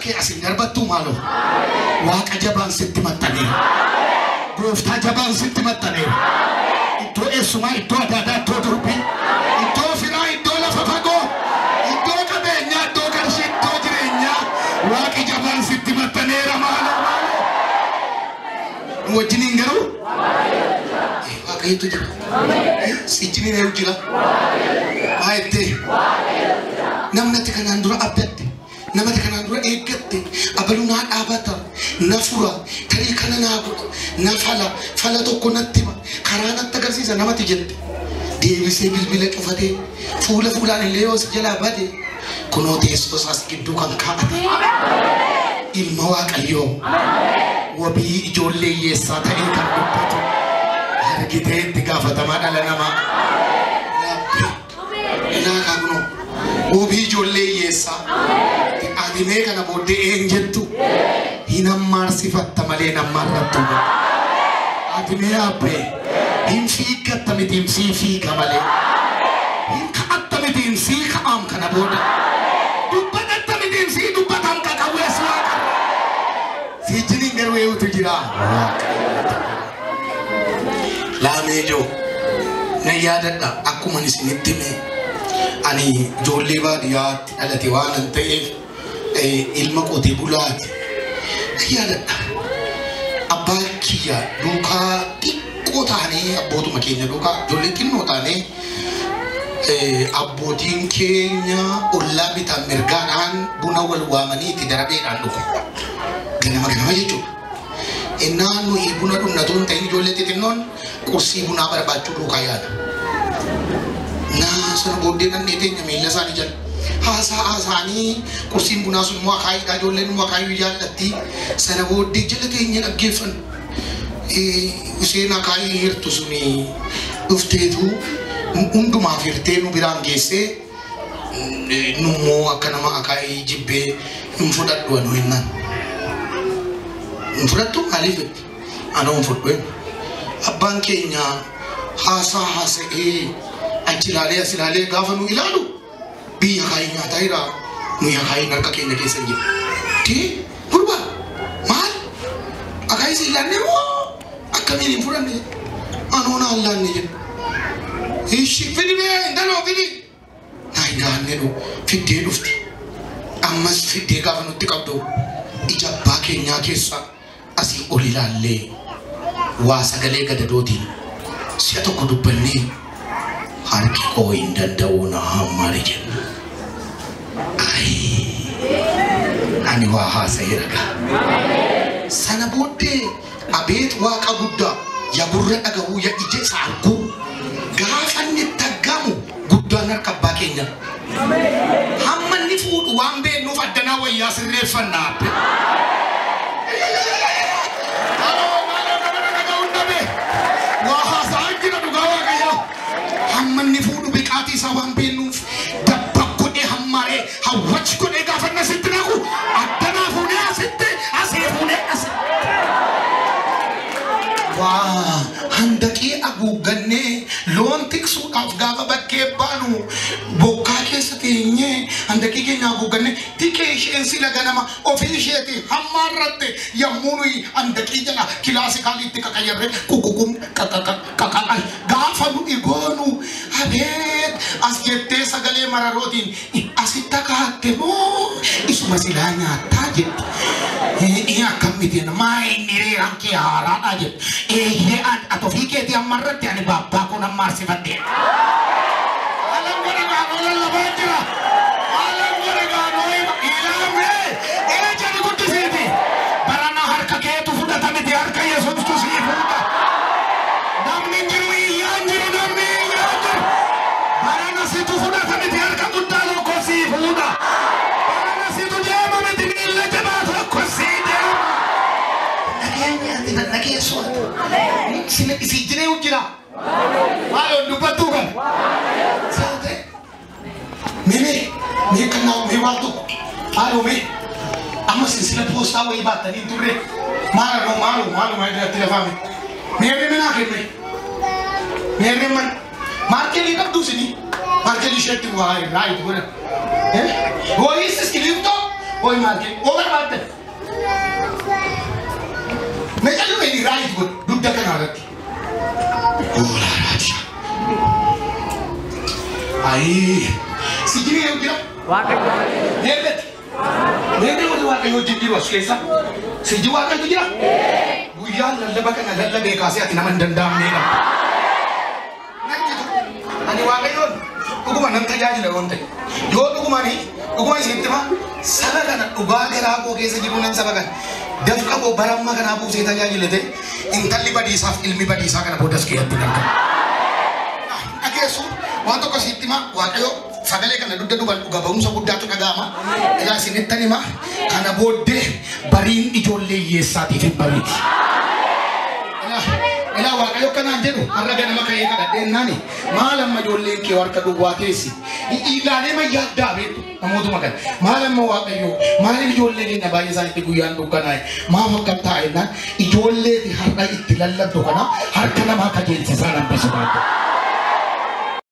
kee asin darbattuu maaloo? Waaqa jabaan sitti maxxaneera. Gooftaa jabaan sitti maxxaneera. Iddoo eessumaa, iddoo adaadaa, iddoo durbii, iddoo firaa, iddoo lafa fagoo, iddoo qabeenyaa, iddoo qarshii, iddoo jireenyaa, waaqi jabaan sitti maxxaneera maaloo maaloo. Nu wajjiniin garuu Waaqayyotu jira. Si wajjiniin eenyu jira? Maa jettee? Namni ati kanaan dura abdatte, namati kanaan dura eeggatte, abaluu naa dhaabata, na fura, tarii kana naa godha, na fala, fala tokko natti hima, karaa natti agarsiisa namati jette. Deebisee bilbila cufatee, fuula fuulaan illee yoo si jalaa bade, kunoo teessoo isaas gidduu kan kaa'ate. Ilma Waaqayyoo wabii ijoollee hiyyeessaa ta'ee kan dubbatu argitee itti gaafatamaa dhala namaa. Ilaa kaa kunoo wabii ijoollee hiyyeessaa. Ati mee kana booddee een jettu hin hammaarsifatta malee hin hammaarrattu. Ati mee abbee hin fiiggatta miti hin sii fiiga malee. Hin ka'atta miti hin sii ka'aam kana booda. Dubbatatta miti hin sii dubbatam qaqawwees waaqa. Si wajjiniin garuu eenyutu jira? Laamee joo nan yaadadha akkuma isinitti hime ani ijoollee baadiyyaatti dhalate waan an ta'eef ilma qotee bulaati. Nan yaadadha abbaa kiyya duukaa xiqqoo taanee abbootuma keenya duukaa ijoollee xinnoo taanee abbootiin keenya ollaa bitaan mirgaadhaan buna wal waamanii itti darabeedhaan dhugu. Ganama ganama jechuudha. Innaan nuyi buna dhugnatu hin ta'in ijoollee xixinnoon qursii bunaa barbaachuu duukaa yaada. Naa sana booddee dhannee teenya miilla isaanii jala. Haasaa haasaanii qursiin bunaa sun immoo akaayiidha ijoolleen immoo akaayuu jaallatti. Sana booddee jala teenya dhaggeeffannu. Isheen akaayii hirtu suni dhufteetu hundumaaf hirtee nu biraan geessee nummoo akka nama akaayii jibbee hin fudhadhu anuu hinnaan. Hin fudhattu maaliif jetti? Anoo hin fudhu. Abbaan keenya haasaa haasa'ee achi ilaalee as ilaalee gaafa nu ilaalu biyya akaayii nyaataa jira. Nuyi akaayiin harka keenya keessa hin jiru. Tee gurbaa maal akaayii si ilaallee moo akkamiin hin fudhanne? Anoo naan laanne jedhu. Ishi fidi mee intaloo fidi. Naa hin laanne dhu fiddee dhufti. Ammas fiddee gaafa nutti qabdu ija abbaa keenyaa keessa asii ol ilaallee waa sagalee gadadootiin si'a tokko dubbannee harki koo hin danda'u na hammaare jenna. Ani waa haasa'eera gaa. Sana booddee abeet waaqa guddaa ya gurra dhaga'uu ya ija isa arguu gaafa inni tagamu guddaan harka abbaa keenya. Hamma inni fuudhu waan beeknuuf addanaa wayyaa sirreeffannaa. Maaloo maaloo nama dhaga'uu hin dhabe. Waa haasa'aa jira dhugaa waaqayyoo. Hamma inni fuudhu biqaatii isaa waan beeknuuf dabba godhee hammaaree hawwachi godhee gaafa inni asitti naqu addanaa fuunee asitti asii fuunee asitti. Waa handaqee haguuggannee loon tiksuudhaaf gaafa bakkee baanu bokkaa keessa teenyee handaqii keenya haguuggannee tikee isheen sila ganama ofii isheeti hammaarratte yommuu nuyi handaqii jala kilaasikaaliitti qaqayyarree kukukum qaqaqaqaqaqal gaafa nuyi goonu abeet as jettee sagalee mararootiin asitti akaatte moo isuma silaa nyaattaa jetti. Akkam miti maa inni reeraan kee haaraadha jetti. Eeyyee ati ofii keetii ammarratti ani baabbaa kun ammaarsifadhe. Alam godha gaanoo lallabaa jira. Alam godha gaanoo ilaamee ee jedhi guddisiiti. Barana harka keetu fudhata miti harka Yesuustu sii fuudha. Namni hin jiru iyyaa hin jiru namni iyyaa hin jiru. Barana situ fudhata miti harka guddaa tokko sii fuudha. Barana situ deema miti miilla jabaa tokko sii deema. Nageenya ati nageessu ati. Si jiree jira. Maaloo dubbattuu kan. Saate. Mee mee kan naa mee waan tokko. Maaloo mee amma silsila poostaa wayii baattanii hin turre. Maaloo maaloo maaloo maal irratti lafaame. Meerree manaa kenne. Meerree mana. Maarkelii qabdu isinii. Maarkelii isheetti waa raayit godhan. Wayis iskiriiptoo Hooyi maal kee? Oo barbaadde. Meeshaan inni raayit godhu dugda kana irratti. Hoolaa raajaa. Ayii. Si jiru yoo jira? Waaqayyo. Deebi'etti. Deebi'ee warri Waaqayyo wajjin jiru as keessa. Sijji Waaqayyotu jira? Guyyaan lallaba kana lallabee kaasee ati nama hin danda'amneedha. Nan jedhu ani Waaqayyoon dhuguma nan tajaajila yoon ta'e. Yoo dhugumani dhuguma isinitti hima, saba kana dhugaa garaa koo keessa jiru nan saba kana dafqa koo bara amma kanaa buusee tajaajila ta'e, intalli badiisaaf ilmi badiisaa kana boodas keessatti hin argamu. Dhageessu, waan tokko isinitti hima, Waaqayyo sagalee kana dugda duuban dhuga ba'umsa guddaatu dhaga'ama. Egaa isinittan hima, kana booddee bariin ijoollee hiyyeessaatiif hin bariiti. Ilaa, Waaqayyo kanaan jedhu, har'a ganama ka'ee kadhadheennaani, maal amma ijoolleen kee harka duwwaa teessi? Ilaalee mayyaaddaa beektu namootuma kana. Maal amma Waaqayyo, maaliif ijoollee keenya baay'ee isaaniitti guyyaan dukkanaa'e? Maaf akkam taa'e jennaan, ijoolleeti har'a itti lallabdu kana harka namaa kajeelchisaa nambisu baadde.